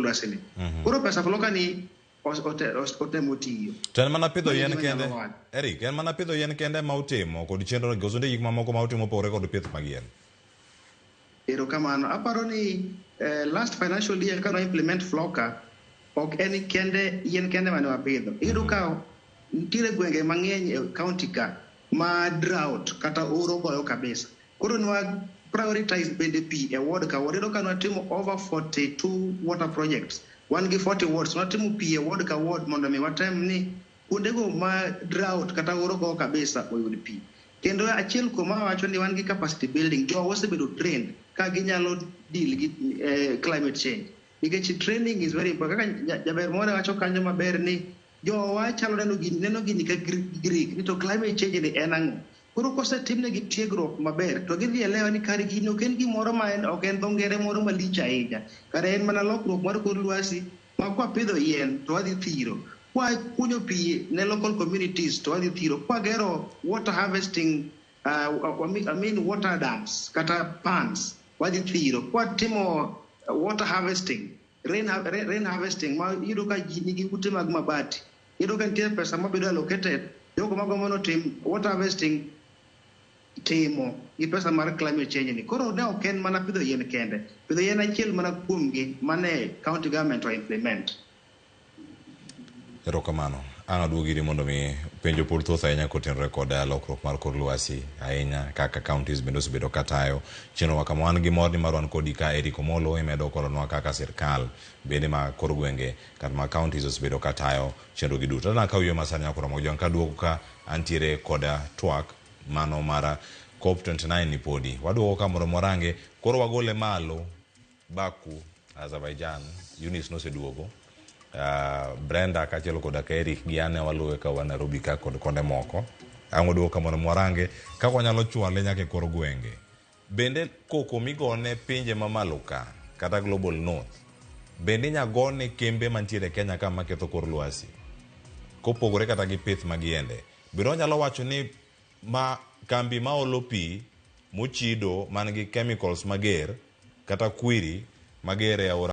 lwasi ni. Koro pesa FLOCA ni otemo tiyo. To en mana pidho Mano e yien gima kende. anyalo wacho. Eric, en mana pidho yien kende ma utimo kod chenro koso nitie gik mamoko ma utimo mopogore kod pith mag yien? Erokamano. Aparo ni last financial year kane implement FLOCA, ok en kende yien kende mane wapidho. Iyudo ka nitiere gwenge mang'eny e county ka ma drought kata oro goyo kabisa. Koro nwa prioritize bende pi e ward ka ward. Iyudo ka nwatimo over 42 water projects. Wan gi 40 wards. Nwatimo pi e ward ka ward mondo mi watem ni kuondego ma drought kata oro goyo kabisa oyud pi. Kendo achiel kuom awacho ni wan gi capacity building. Jowa osebedo trained ka ginyalo deal gi climate change. Nikech training is very important. Kaka jaber moro wacho kanyo maber ni jowa chalo neno gini ka Greek ni to climate change ni en ang'o. Koro kosetimnegi tiegruok maber to gidhi elewa ni kare gini ok en gimoro ma en ok en dho ngere moro malich ahinya. Kare en mana lokruok mar kor lwasi ma kwapidho yien to wadhi thiro. Kwakunyo pi ne local communities to wadhi thiro. Kwagero water harvesting, I mean water dams kata ponds wadhi thiro. Kwatimo water harvesting, rain harvesting ma iyudo ka ji nigi ute mag mabati. Iyudo ka nitie pesa mabedo allocated jogo magombo notim water harvesting timo gi pesa mar climate change ni. Koro ne ok en mana pidho yien kende. Pidho yien achiel mana kuomgi mane county government o implement. Erokamano. Ang' aduogi iri mondo mi penjo pod thoth ahinya kotenore kod lokruok mar kor lwasi ahinya kaka counties bende osebedo katayo chenro ma kama. Wan gi mor ni mar wan kodi ka Eric Omolo imedo kolonwa kaka sirkal bende ma kor gwenge kata ma counties osebedo katayo chenro gi duto. Tadana kaw yo masani nyakoro Mojwang' kaduogo ka antiere koda twak mano mar COP29 ni podi. Waduogo ka mondo warange koro wagole malo Baku, Azerbaijan, Eunice noseduogo. Brenda kaachiel koda ka Eric gi an ne waluwe ka wan Nairobi ka kod konde moko. Ang' waduogo ka mondo warange kaka wanyalo chwale nyaka e kor gwenge. Bende koko migone pinje mamalo ka kata Global North bende inya gone kembe mantiere e Kenya ka maketho kor lwasi kopogore kata gi pith mag yiende. Bende wanyalo wacho ni ma kambi maolo pi mochido man gi chemicals mager kata kwiri mager e aora.